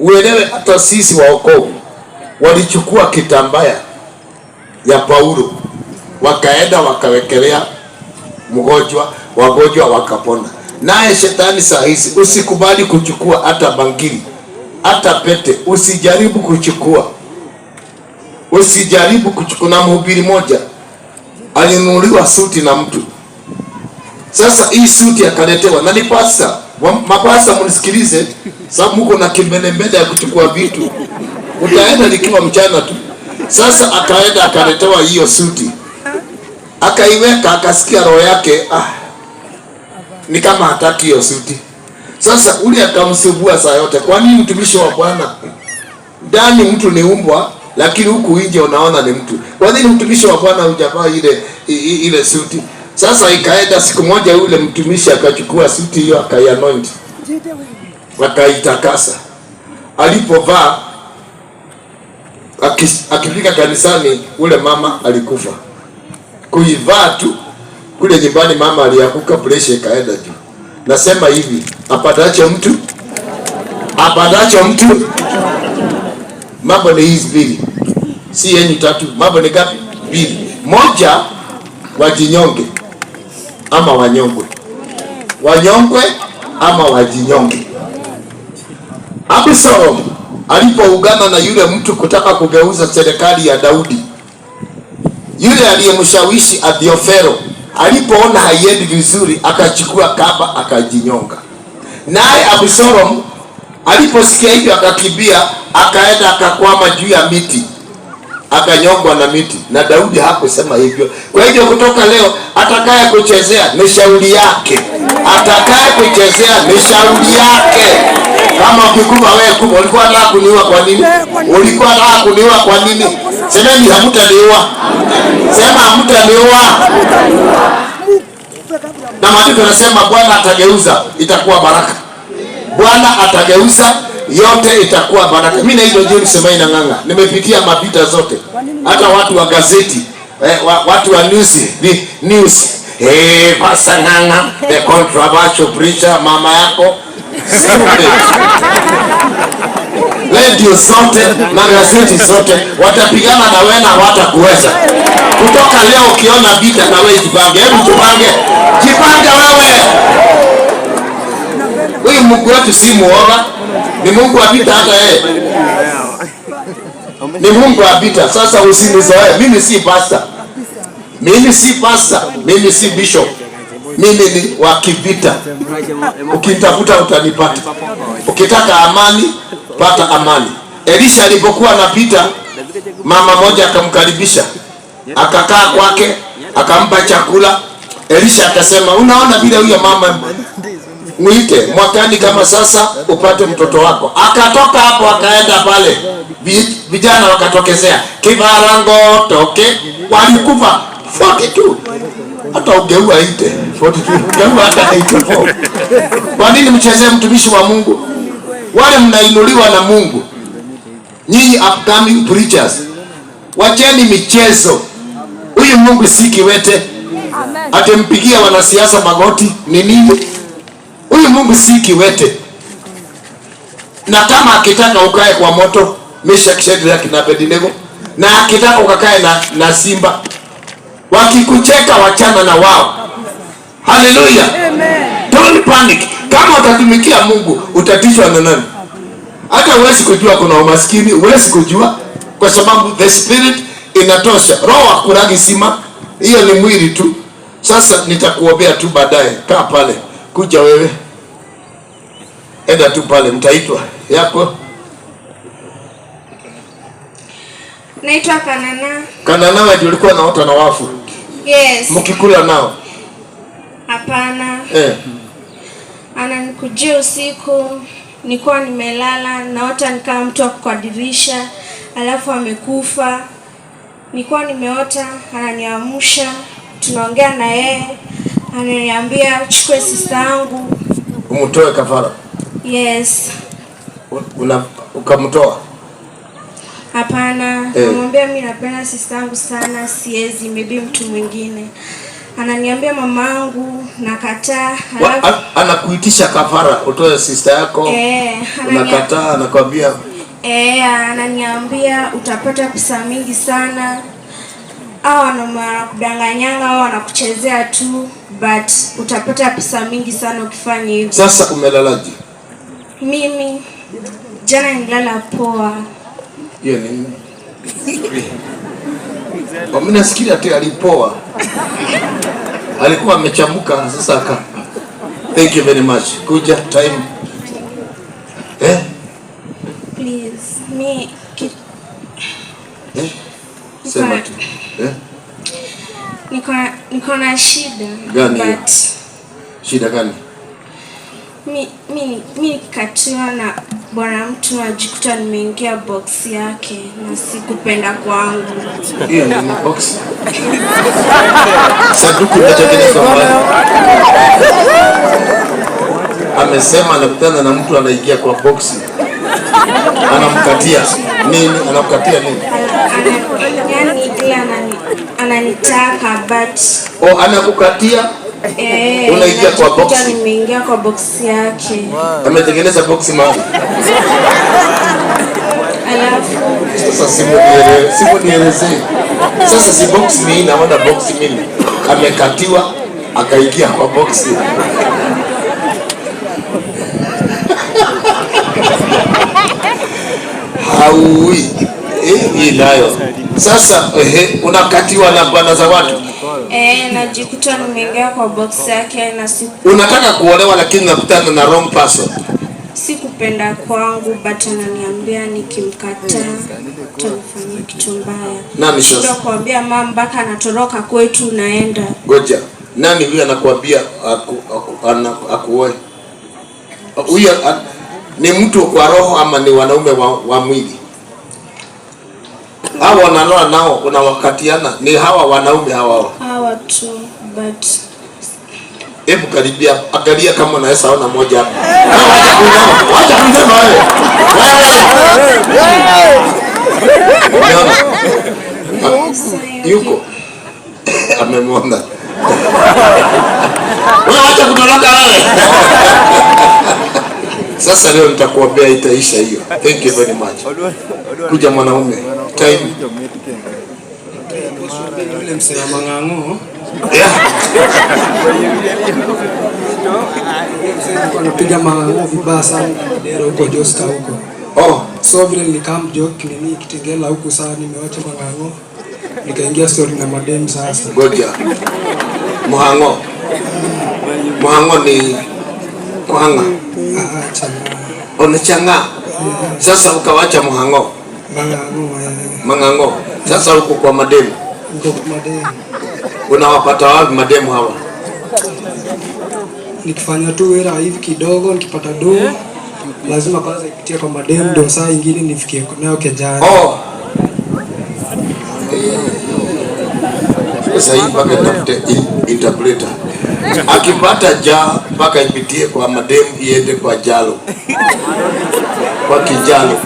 Uelewe hata sisi waokovu walichukua kitambaya ya Paulo wakaenda wakawekelea mgonjwa, wagonjwa wakapona. Naye shetani saa hizi, usikubali kuchukua hata bangili hata pete, usijaribu kuchukua, usijaribu kuchukua. Na mhubiri moja alinunuliwa suti na mtu. Sasa hii suti akaletewa na ni pasta. Mapasta mnisikilize, sababu mko na kimbelembele ya kuchukua vitu, utaenda likiwa mchana tu. Sasa akaenda akaletewa hiyo suti, akaiweka, akasikia roho yake ni kama hataki hiyo suti. Sasa ule akamsubua saa yote, kwa nini mtumishi wa Bwana? Ndani mtu ni umbwa, lakini huku nje unaona ni mtu. Kwa nini mtumishi wa Bwana hujavaa ile suti? Sasa ikaenda siku moja, yule mtumishi akachukua suti hiyo akaianoint, akaitakasa. Alipovaa akifika kanisani, ule mama alikufa. Kuivaa tu kule nyumbani, mama alianguka, pressure ikaenda juu. Nasema hivi, apatacho mtu apatacho mtu. Mambo ni hizi mbili, si yenyu tatu. Mambo ni ngapi? Mbili. Moja, wajinyonge ama wanyongwe, wanyongwe ama wajinyonge. Absalom alipoungana na yule mtu kutaka kugeuza serikali ya Daudi, yule aliyemshawishi Abiofero alipoona haiendi vizuri, akachukua kamba akajinyonga. Naye Absalom aliposikia hivyo akakimbia, akaenda akakwama juu ya miti, akanyongwa na miti. Na Daudi hakusema hivyo. Kwa hivyo kutoka leo, atakaye kuchezea ni shauri yake, atakaye kuchezea ni shauri yake. Kama ukikufa wewe kufa, ulikuwa unataka kuniua kwa nini? Ulikuwa unataka kuniua kwa nini? Semeni hamtaniua, sema hamtaniua. Na maandiko yanasema Bwana atageuza, itakuwa baraka. Bwana atageuza yote, itakuwa baraka. Mimi naitwa James Maina Ng'ang'a, nimepitia mapita zote, hata watu wa gazeti watu wa news, the news Pastor Ng'ang'a the controversial preacher, mama yako Stupid. Radio zote na gazeti zote watapigana na wewe na hawatakuweza. Kutoka leo ukiona vita na wewe jipange, hebu jipange, jipange wewe. Huyu Mungu wetu si muoga, ni Mungu wa vita. Hata yeye ni Mungu wa vita. Sasa usinizoee, mimi si pastor, mimi si pastor, mimi si bishop, mimi ni wa kivita. Ukinitafuta utanipata. Ukitaka amani, pata amani. Elisha alipokuwa anapita, mama moja akamkaribisha, akakaa kwake, akampa chakula. Elisha akasema, unaona vile huyo mama mwite mwakani kama sasa upate mtoto wako. Akatoka hapo akaenda pale, vijana wakatokezea, kivarango toke, walikufa 42. Hata ugeua ite 42, ugeua hata 84. Kwa nini mchezee mtumishi wa Mungu? Wale mnainuliwa na Mungu, nyinyi upcoming preachers, wacheni michezo. Huyu Mungu si kiwete, atempigia wanasiasa magoti ni nini? Huyu Mungu si kiwete, na kama akitaka ukae kwa moto, Meshaki, Shadraka na Abednego, na akitaka ukakae na simba, wakikucheka wachana na wao. Haleluya, don't panic. Kama utatumikia Mungu utatishwa na nani? Hata huwezi kujua kuna umaskini, huwezi kujua kwa sababu the spirit inatosha. Roho hakulagi sima, hiyo ni mwili tu. Sasa nitakuombea tu baadaye. Kaa pale, kuja wewe, enda tu pale, mtaitwa yako. Naitwa Kanana. Kanana, wewe ulikuwa naota na wafu? Yes. Mkikula nao? Hapana. Ananikujia usiku, nilikuwa nimelala, naota nikaa mtu ako kwa dirisha, alafu amekufa. Nilikuwa nimeota, ananiamsha, tunaongea na yeye, ananiambia chukue sister yangu. Umtoe kafara? Yes. Ukamtoa? Hapana. Namwambia mimi napenda sister yangu sana, siwezi, maybe mtu mwingine. Ananiambia mamangu, nakataa. Alafu Anakuitisha kafara utoe sister yako. Unakataa, anakwambia Ananiambia utapata pesa mingi sana. Au wanakudanganyanga au wanakuchezea tu, but utapata pesa mingi sana ukifanya hivyo. Sasa umelalaje? Mimi jana nilala poa. Hiyo nini? Mimi nasikia ati alipoa. Alikuwa amechamuka sasa aka. Thank you very much. Kuja time. Eh? Please, mi Eh? Sema tu. Eh? Niko na shida. Gani hiyo? But Shida gani? mi nikikatiwa na bwana mtu najikuta nimeingia box yake na sikupenda kwangu. Hiyo ni box. Sanduku linatengenezwa mbali. Amesema anakutana na mtu anaingia kwa box. Anamkatia nini? Anamkatia nini? Yani ile ananitaka but Oh, anakukatia? Unaingia kwa box. Najikuta nimeingia kwa box yake. Ametengeneza box mahali. Alafu sasa simu nielezee. Sasa si box ni naona box mimi. Amekatiwa akaingia kwa box. Haui. Hii nayo. Sasa unakatiwa na bwana za watu. Najikuta nimeingia kwa box yake na Unataka kuolewa lakini unakutana na wrong person. Sikupenda kwangu, but ananiambia nikimkataa atanifanyia kitu mbaya. Nani sasa? Ndio kuambia mama mpaka anatoroka kwetu naenda. Ngoja. Nani huyu anakuambia akuoe? Huyu ni mtu kwa roho ama ni wanaume wa mwili? Hawa wanaloa nao unawakatiana ni hawa wanaume hawa. Hawa tu but Hebu karibia, angalia kama unaweza ona moja hapa. Wacha kuinama wewe. Wewe. Umeona? Yuko. Amemwona. Wewe wacha kutoroka wewe. Sasa leo nitakuambia itaisha hiyo. Thank you very much. Kuja mwanaume. Time. Yule msema mang'ang'o. Yeah. Anapiga mang'ang'o vibaya sana Kidero huko Josta huko. Oh. So vile nilikam joke nini Kitengela huku sana nimewacha mang'ang'o. Nikaingia story na madem sasa. Ngoja. Mhango. Mhango ni kuhanga. Changa. Unachanga. Sasa ukawacha mhango. Mang'ang'o. Mang'ang'o. Sasa uko kwa mademu. Uko kwa mademu. Unawapata wapi mademu hawa? Nikifanya tu wera hivi kidogo nikipata do lazima kwanza ipitie kwa mademu ndio saa nyingine nifikie nayo kejani. Oh. Sasa hii mpaka nitafute interpreter. Akipata ja mpaka ipitie kwa mademu iende kwa jalo. Kwa kijalo.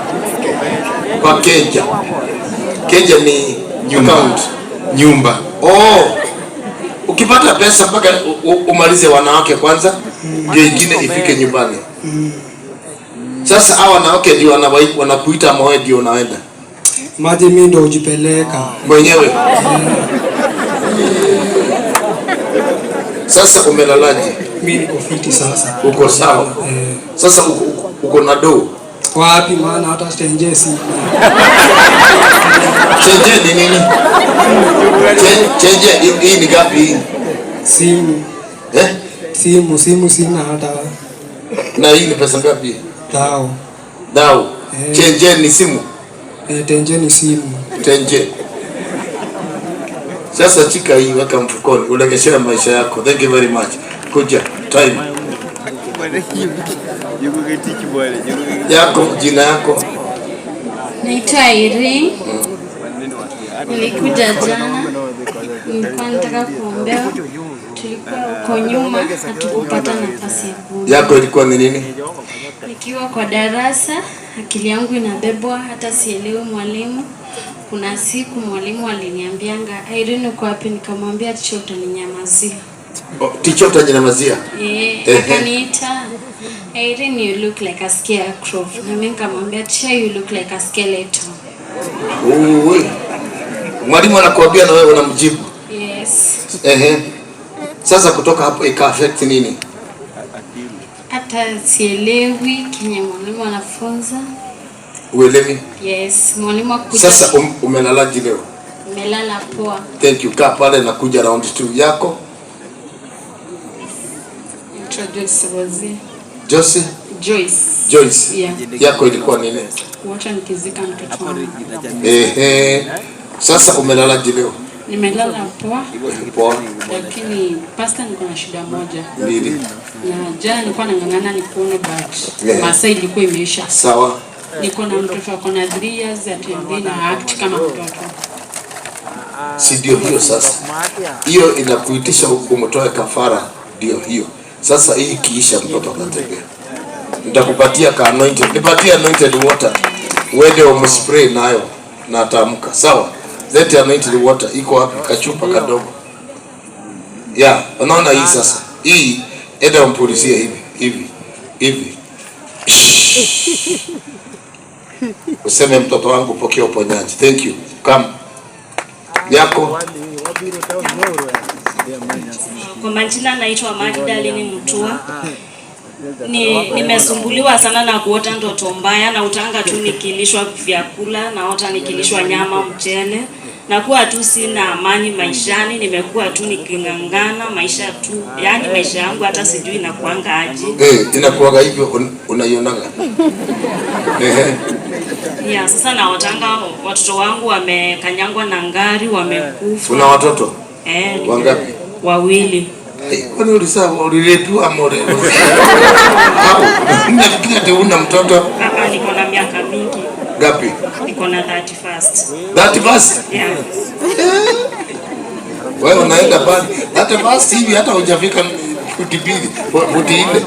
Kwa keja. Keja ni nyumba. Account. Nyumba. Oh. Ukipata pesa mpaka umalize wanawake kwanza ndio ingine ifike nyumbani. Sasa hawa wanawake ndio wanakuita ama wewe ndio unaenda? Maji mimi ndio hujipeleka mwenyewe. Sasa umelalaje? Mimi niko fiti sasa. Uko sawa? Sasa uko na do? Wapi maana hata stenje si. Chenje ni nini? Chenje hii ni gapi hii? Simu. Eh? Simu sina hata. Na hii ni pesa ngapi? Dao. Dao. Chenje ni simu? Tenje ni simu. Tenje. Sasa chika hii weka mfukoni, ulegeshea maisha yako. Thank you very much. Kuja time. Yako jina yako? Naitwa Irene. Nilikuja jana. Nilikuwa nataka kuombewa. Tulikuwa huko nyuma hatukupata nafasi ya kuomba. Yako ilikuwa ni nini? Nikiwa kwa darasa akili yangu inabebwa, hata sielewi mwalimu. Kuna siku mwalimu aliniambianga, Irene uko wapi? Nikamwambia teacher utaninyamazia. Oh, teacher utaninyamazia. Eh, Ehe. akaniita Irene, you look like a scarecrow. Na mimi nikamwambia teacher, you look like a skeleton. Uwe. Mwalimu anakuambia na wewe unamjibu. Yes. Ehe. Sasa kutoka hapo ika affect nini? Hata sielewi kenye mwalimu anafunza. Uelewi? Yes, mwalimu akuja. Sasa umelalaje leo? Nimelala poa. Thank you. Kaa pale na kuja round 2 yako. Naitwa Joyce Rosie. Joyce? Joyce. Joyce. Yeah. Yako ilikuwa nini? Kuota nikizika mtoto wangu. Ehe. Sasa umelalaje leo? Nimelala poa, Poa. lakini pasta, niko na shida moja. Nini? Na jana nilikuwa nang'ang'ana nikuone but masaa ilikuwa imeisha. Sawa. Niko na mtoto ako na 3 years, atembei na act kama mtoto. Si ndio hiyo sasa? Hiyo inakuitisha umtoe kafara, ndio hiyo. Sasa hii ikiisha mtoto atatembea. Nitakupatia ka anointed. Nipatie anointed water. Uende umspray nayo na ataamka. Sawa? Lete anointed water iko wapi? Kachupa kadogo. Ya, unaona hii sasa. Hii enda umpulizie hivi, hivi, hivi. Useme mtoto wangu pokea uponyaji. Thank you. Come. Yako. Kwa majina naitwa Magdalene Mutua. Nimesumbuliwa sana na kuota ndoto mbaya, na utanga tu nikilishwa vyakula, naota nikilishwa nyama, mchele. Nakuwa tu sina amani maishani, nimekuwa tu niking'ang'ana maisha tu, yaani maisha yangu hata sijui inakuanga aje. Inakuwaga hivyo unaionaga? Ya, sasa naotanga watoto wangu wamekanyangwa na ngari, wamekufa. Una watoto? Wangapi? Wawili. Kwani ulilepiwa ama Au, nafikiria ati una mtoto? Niko na miaka mingi. Ngapi? Niko na 31st. 31st? Yeah. Wewe unaenda pale. 31st hivi hata hujafika futi mbili, futi nne.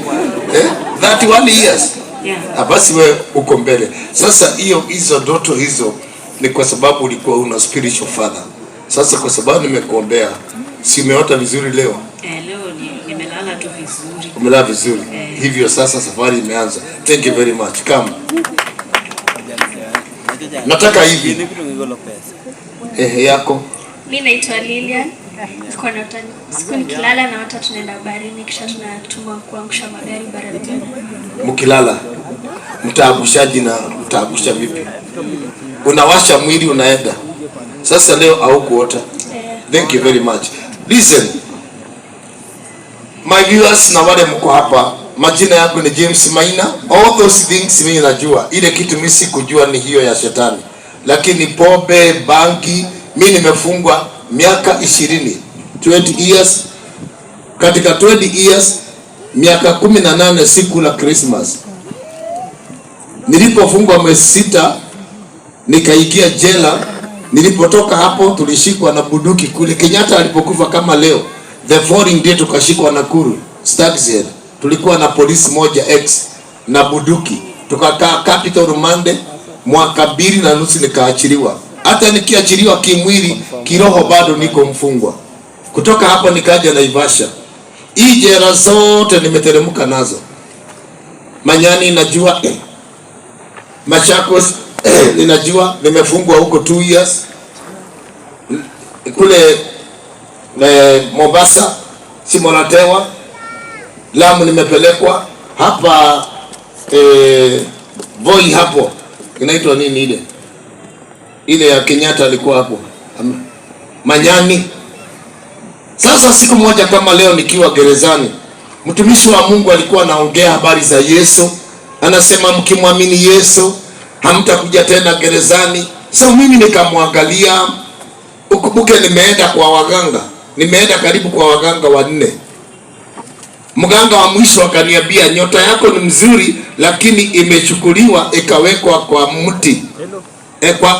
31 years. Yeah. Basi wewe uko mbele. Sasa hizo ndoto hizo ni kwa sababu ulikuwa una spiritual father. Sasa kwa sababu nimekuombea, si umeota vizuri leo? Leo nimelala tu vizuri. Umelala vizuri. Hivyo sasa safari imeanza. Thank you very much. Come. Nataka hivi. Yako. Mimi naitwa Lilian. Niko na siku nikilala na watu tunaenda baharini kisha tunatumwa kuangusha magari barabarani. Mkilala mtaangushaji na mtaangusha vipi? Unawasha mwili unaenda. Sasa leo haukuota. Thank you very much. Listen. My viewers na wale mko hapa, majina yangu ni James Maina. All those things mimi najua. Ile kitu mimi sikujua ni hiyo ya shetani. Lakini pombe, bangi, mimi nimefungwa miaka 20, 20 years. Katika 20 years, miaka 18 siku la Christmas. Nilipofungwa mwezi 6 nikaingia jela. Nilipotoka hapo tulishikwa na bunduki kule. Kenyatta alipokufa kama leo, the following day tukashikwa Nakuru, Stags Head. Tulikuwa na polisi moja X na bunduki. Tukakaa Capital Rumande mwaka 2.5 nikaachiliwa. Hata nikiachiliwa kimwili, kiroho bado niko mfungwa. Kutoka hapo nikaja Naivasha. Hii jela zote nimeteremka nazo. Manyani najua, Machakos ninajua, nimefungwa huko 2 years. Kule Mombasa, Simonatewa, Lamu nimepelekwa hapa, Voi hapo. Inaitwa nini ile? Ile ya Kenyatta alikuwa hapo. Manyani. Sasa siku moja kama leo nikiwa gerezani, mtumishi wa Mungu alikuwa anaongea habari za Yesu. Anasema mkimwamini Yesu hamtakuja tena gerezani. So mimi nikamwangalia. Ukumbuke nimeenda kwa waganga. Nimeenda karibu kwa waganga 4. Mganga wa mwisho akaniambia nyota yako ni mzuri lakini imechukuliwa ikawekwa kwa mti.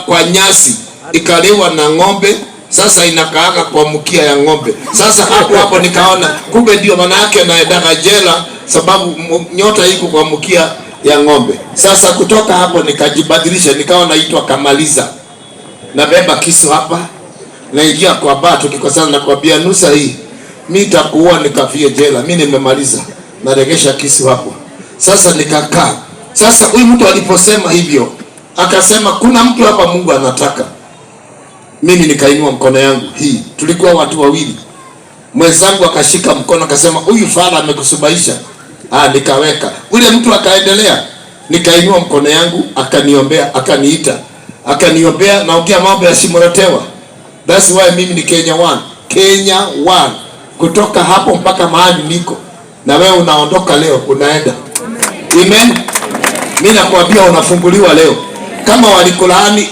Kwa nyasi, ikaliwa na ng'ombe. Sasa inakaaga kwa mkia ya ng'ombe. Sasa hapo hapo nikaona kumbe ndio maana yake naendaga jela, sababu nyota iko kwa mkia ya ng'ombe. Sasa kutoka hapo nikajibadilisha nikawa naitwa Kamaliza. Nabeba kisu hapa, naingia kwa baa, tukikosana nakwambia nusa hii, mi nitakuua nikafie jela, mi nimemaliza. Naregesha kisu hapo. Sasa nikakaa. Sasa huyu mtu aliposema hivyo, akasema kuna mtu hapa Mungu anataka. Mimi nikainua mkono yangu hii, tulikuwa watu wawili, mwenzangu akashika mkono akasema, huyu fala amekusubaisha. Nikaweka. Ule mtu akaendelea, nikainua mkono yangu, akaniombea, akaniita, akaniombea. Naongea mambo ya Shimo la Tewa. That's why mimi ni Kenya One, Kenya One, kutoka hapo mpaka mahali niko na wewe unaondoka leo, unaenda. Amen. Mimi nakwambia unafunguliwa leo. Kama walikulaani